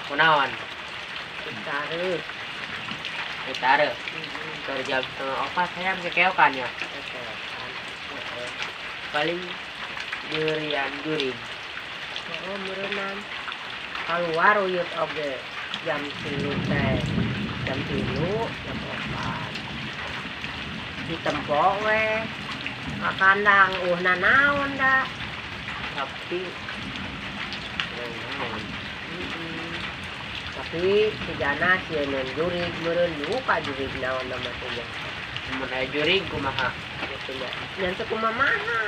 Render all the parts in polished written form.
Kunaon? Taruh. Taruh. Keur jam 3:30 hayam kekeokan ya. Kekeokan. Paling durian jurig. Oh, meureunnan. Kaluar uyut oge jam 3 teh. Jam 3, jam 4. Ditempo we ka kandang uhna naon da. Tapi naon. Tapi sigana sieun jurig meureun duka jurig naon nama teh nya. Mun aya jurig kumaha? Kitu nya. Ngan teu kumamaha.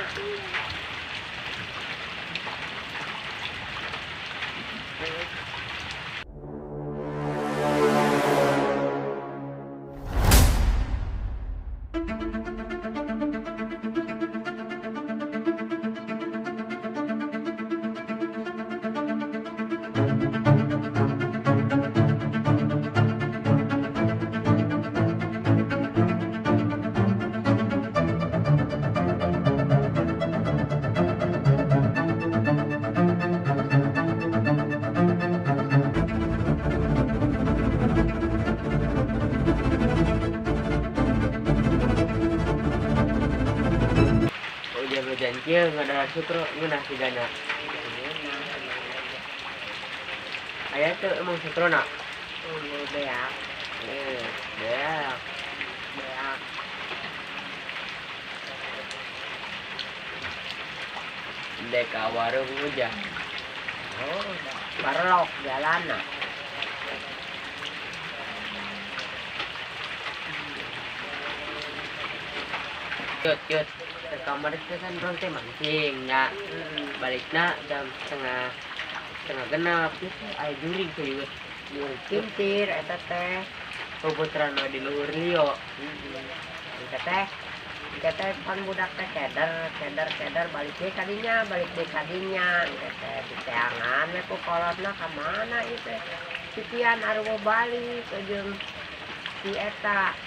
Hujan-hujan kieu ngadahar sutro ngeunah sigana. Aya teu emang sutrona? Unggul beak. Beak. Beak. Dek ka warung ujah. Oh, barelok jalanna. Yut, yut. Ke kamar itu kan orang teh mancing nya. Balikna jam setengah genap itu aya jurig teh yut. Jurig kintir eta teh. Puputeran mah di luhur lio. Eta teh pan budak teh keder balik deui kadinya, balik deui kadinya. Eta teh diteangan we ku kolotna ka mana ieu teh. Si Pian areueuh balik jeung si eta.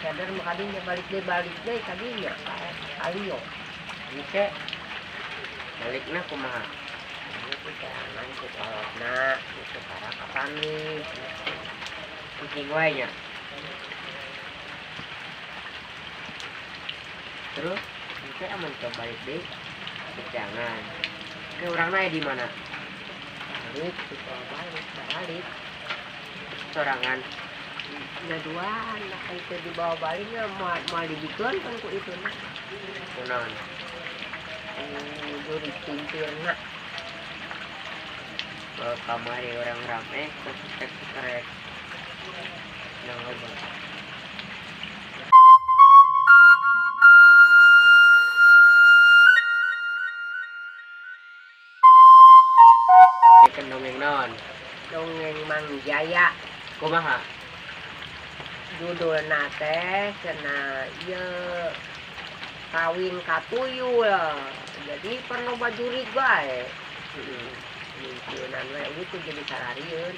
Keder mah kadinya balik deui kadinya ka lio. Engke balikna kumaha? Diteangan ku kolotna kitu para kapanggih. Kucing wae nya. Terus engke amun teu balik deui diteangan. Ke urangna aya di mana? Balik, dibawa balik, balik. Sorangan. Nya duaan, nah itu dibawa baliknya moal dibikeun kan ku itu na. Kunaon? Jurig kintirna. Ke kamari orang rame kesetrek-setrek. Nang loba. Kan dongeng naon? Dongeng Mang Jaya. Kumaha? Judulna teh cenah ieu kawin ka tuyul. Jadi perloba jurig bae. Mingkeunan we itu jadi sararieun.